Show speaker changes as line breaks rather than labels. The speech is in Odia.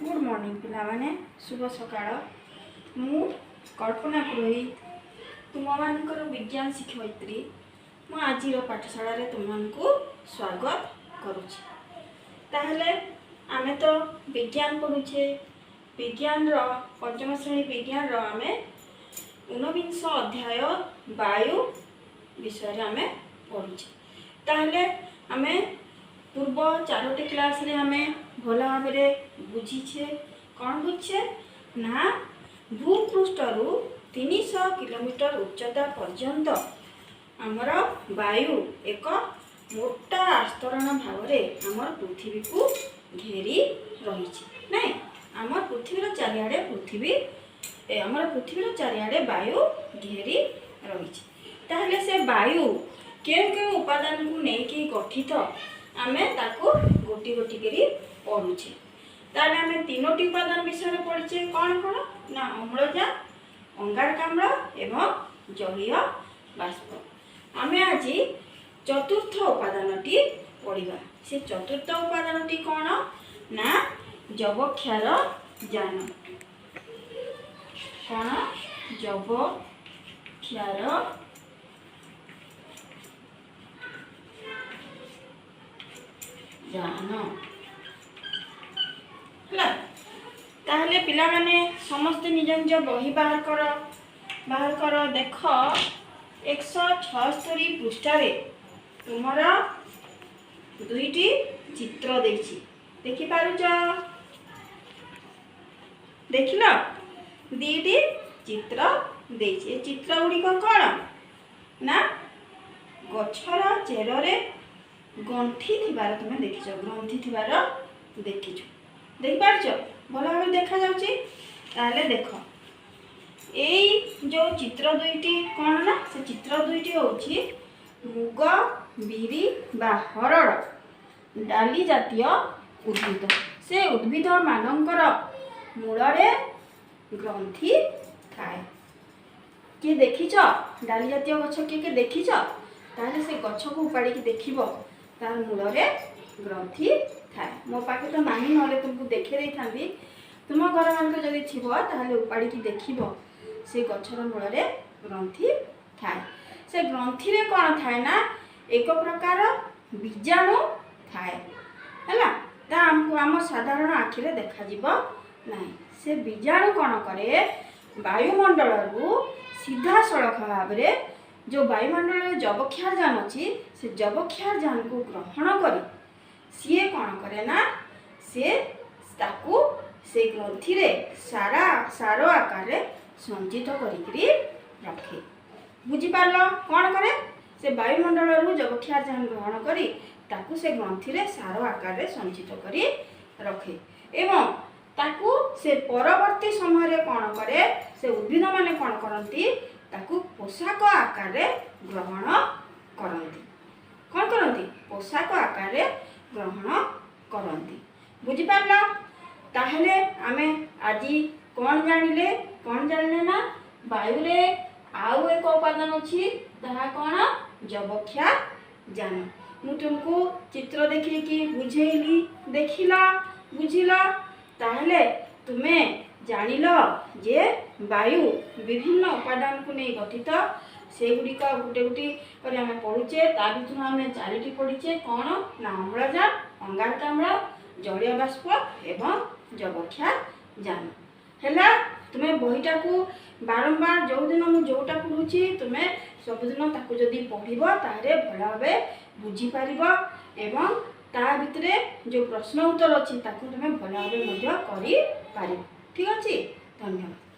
ଗୁଡ୍ ମର୍ଣ୍ଣିଂ ପିଲାମାନେ, ଶୁଭ ସକାଳ। ମୁଁ କଳ୍ପନା ପୁରୋହିତ, ତୁମମାନଙ୍କର ବିଜ୍ଞାନ ଶିକ୍ଷୟିତ୍ରୀ। ମୁଁ ଆଜିର ପାଠଶାଳାରେ ତୁମମାନଙ୍କୁ ସ୍ୱାଗତ କରୁଛି। ତାହେଲେ ଆମେ ତ ବିଜ୍ଞାନ ପଢ଼ୁଛେ। ବିଜ୍ଞାନର ପଞ୍ଚମ ଶ୍ରେଣୀ ବିଜ୍ଞାନର ଆମେ ଊନବିଂଶ ଅଧ୍ୟାୟ ବାୟୁ ବିଷୟରେ ଆମେ ପଢ଼ୁଛେ। ତାହେଲେ ଆମେ ପୂର୍ବ ଚାରୋଟି କ୍ଲାସ୍ରେ ଆମେ ଭଲ ଭାବରେ ବୁଝିଛେ। କ'ଣ ବୁଝିଛେ ନା, ଭୂପୃଷ୍ଠରୁ 300 କିଲୋମିଟର ଉଚ୍ଚତା ପର୍ଯ୍ୟନ୍ତ ଆମର ବାୟୁ ଏକ ମୋଟା ଆସ୍ତରଣ ଭାବରେ ଆମର ପୃଥିବୀକୁ ଘେରି ରହିଛି। ନାଇଁ, ଆମ ପୃଥିବୀର ଚାରିଆଡ଼େ ପୃଥିବୀ ଆମର ପୃଥିବୀର ଚାରିଆଡ଼େ ବାୟୁ ଘେରି ରହିଛି। ତାହେଲେ ସେ ବାୟୁ କେଉଁ କେଉଁ ଉପାଦାନକୁ ନେଇକି ଗଠିତ, ଆମେ ତାକୁ ଗୋଟି ଗୋଟି କରି ପଢ଼ୁଛେ। ତାହେଲେ ଆମେ ତିନୋଟି ଉପାଦାନ ବିଷୟରେ ପଢ଼ିଛେ। କ'ଣ କ'ଣ ନା, ଅମ୍ଳଜାନ, ଅଙ୍ଗାରକାମ୍ଳ ଏବଂ ଜଳୀୟ ବାଷ୍ପ। ଆମେ ଆଜି ଚତୁର୍ଥ ଉପାଦାନଟି ପଢ଼ିବା। ସେ ଚତୁର୍ଥ ଉପାଦାନଟି କ'ଣ ନା, ଯବକ୍ଷାର ଯାନ। କ'ଣ? ଯବକ୍ଷାର ଯାନ। ହେଲା, ତାହେଲେ ପିଲାମାନେ ସମସ୍ତେ ନିଜ ନିଜ ବହି ବାହାର କର, ବାହାର କର। ଦେଖ, 176 ପୃଷ୍ଠାରେ ତୁମର ଦୁଇଟି ଚିତ୍ର ଦେଇଛି, ଦେଖିପାରୁଛ? ଦେଖିଲ? ଦୁଇଟି ଚିତ୍ର ଦେଇଛି। ଏ ଚିତ୍ର ଗୁଡ଼ିକ କ'ଣ ନା, ଗଛର ଚେରରେ ଗଣ୍ଠି ଥିବାର ତୁମେ ଦେଖିଛ, ଗ୍ରନ୍ଥି ଥିବାର ଦେଖିଛ। ଦେଖିପାରୁଛ? ଭଲ ଭାବରେ ଦେଖାଯାଉଛି? ତାହେଲେ ଦେଖ, ଏଇ ଯେଉଁ ଚିତ୍ର ଦୁଇଟି କ'ଣ ନା, ସେ ଚିତ୍ର ଦୁଇଟି ହେଉଛି ମୁଗ, ବିରି ବା ହରଡ଼ ଡାଲି ଜାତୀୟ ଉଦ୍ଭିଦ। ସେ ଉଦ୍ଭିଦ ମାନଙ୍କର ମୂଳରେ ଗ୍ରନ୍ଥି ଥାଏ। କିଏ ଦେଖିଛ ଡାଲି ଜାତୀୟ ଗଛ? କିଏ କିଏ ଦେଖିଛ? ତାହେଲେ ସେ ଗଛକୁ ଉପାଡ଼ିକି ଦେଖିବ, ତାର ମୂଳରେ ଗ୍ରନ୍ଥି ଥାଏ। ମୋ ପାଖେ ତ ନାହିଁ, ନହେଲେ ତୁମକୁ ଦେଖେଇ ଦେଇଥାନ୍ତି। ତୁମ ଘରମାନଙ୍କରେ ଯଦି ଥିବ, ତାହେଲେ ଉପାଡ଼ିକି ଦେଖିବ, ସେ ଗଛର ମୂଳରେ ଗ୍ରନ୍ଥି ଥାଏ। ସେ ଗ୍ରନ୍ଥିରେ କ'ଣ ଥାଏ ନା, ଏକ ପ୍ରକାର ବୀଜାଣୁ ଥାଏ। ହେଲା, ତା ଆମକୁ ଆମ ସାଧାରଣ ଆଖିରେ ଦେଖାଯିବ ନାହିଁ। ସେ ବୀଜାଣୁ କ'ଣ କରେ? ବାୟୁମଣ୍ଡଳରୁ ସିଧାସଳଖ ଭାବରେ ଯେଉଁ ବାୟୁମଣ୍ଡଳରେ ଯବକ୍ଷାରଜାନ ଅଛି, ସେ ଯବକ୍ଷାରଜାନକୁ ଗ୍ରହଣ କରି ସିଏ କ'ଣ କରେ ନା, ସେ ତାକୁ ସେଇ ଗ୍ରନ୍ଥିରେ ସାର ଆକାରରେ ସଞ୍ଚିତ କରିକିରି ରଖେ। ବୁଝିପାରିଲ? କ'ଣ କରେ? ସେ ବାୟୁମଣ୍ଡଳରୁ ଯବକ୍ଷାରଜାନ ଗ୍ରହଣ କରି ତାକୁ ସେ ଗ୍ରନ୍ଥିରେ ସାର ଆକାରରେ ସଞ୍ଚିତ କରି ରଖେ ଏବଂ ତାକୁ ସେ ପରବର୍ତ୍ତୀ ସମୟରେ କ'ଣ କରେ? ସେ ଉଦ୍ଭିଦମାନେ କ'ଣ କରନ୍ତି? ତାକୁ ପୋଷାକ ଆକାରରେ ଗ୍ରହଣ କରନ୍ତି। କ'ଣ କରନ୍ତି? ପୋଷାକ ଆକାରରେ ଗ୍ରହଣ କରନ୍ତି। ବୁଝିପାରିଲ? ତାହେଲେ ଆମେ ଆଜି କ'ଣ ଜାଣିଲେ? କ'ଣ ଜାଣିଲେ ନା, ବାୟୁରେ ଆଉ ଏକ ଉପାଦାନ ଅଛି, ତାହା କ'ଣ? ଯବକ୍ଷାରଜାନ। ମୁଁ ତୁମକୁ ଚିତ୍ର ଦେଖେଇକି ବୁଝେଇଲି, ଦେଖିଲ, ବୁଝିଲ। ତାହେଲେ ତୁମେ ଜାଣିଲ ଯେ ବାୟୁ ବିଭିନ୍ନ ଉପାଦାନକୁ ନେଇ ଗଠିତ। ସେଗୁଡ଼ିକ ଗୋଟେ ଗୋଟି କରି ଆମେ ପଢ଼ୁଛେ। ତା ଭିତରୁ ଆମେ ଚାରିଟି ପଢ଼ିଛେ। କ'ଣ ନା, ଅମ୍ଳଜାନ, ଅଙ୍ଗାରକାମ୍ଳ, ଜଳୀୟ ବାଷ୍ପ ଏବଂ ଯବକ୍ଷାରଜାନ। ହେଲା, ତୁମେ ବହିଟାକୁ ବାରମ୍ବାର, ଯେଉଁଦିନ ମୁଁ ଯେଉଁଟା ପଢ଼ୁଛି, ତୁମେ ସବୁଦିନ ତାକୁ ଯଦି ପଢ଼ିବ, ତାହେଲେ ଭଲ ଭାବେ ବୁଝିପାରିବ ଏବଂ ତା ଭିତରେ ଯେଉଁ ପ୍ରଶ୍ନ ଉତ୍ତର ଅଛି, ତାକୁ ତୁମେ ଭଲ ଭାବେ ମଧ୍ୟ କରିପାରିବ। ଠିକ୍ ଅଛି, ଧନ୍ୟବାଦ।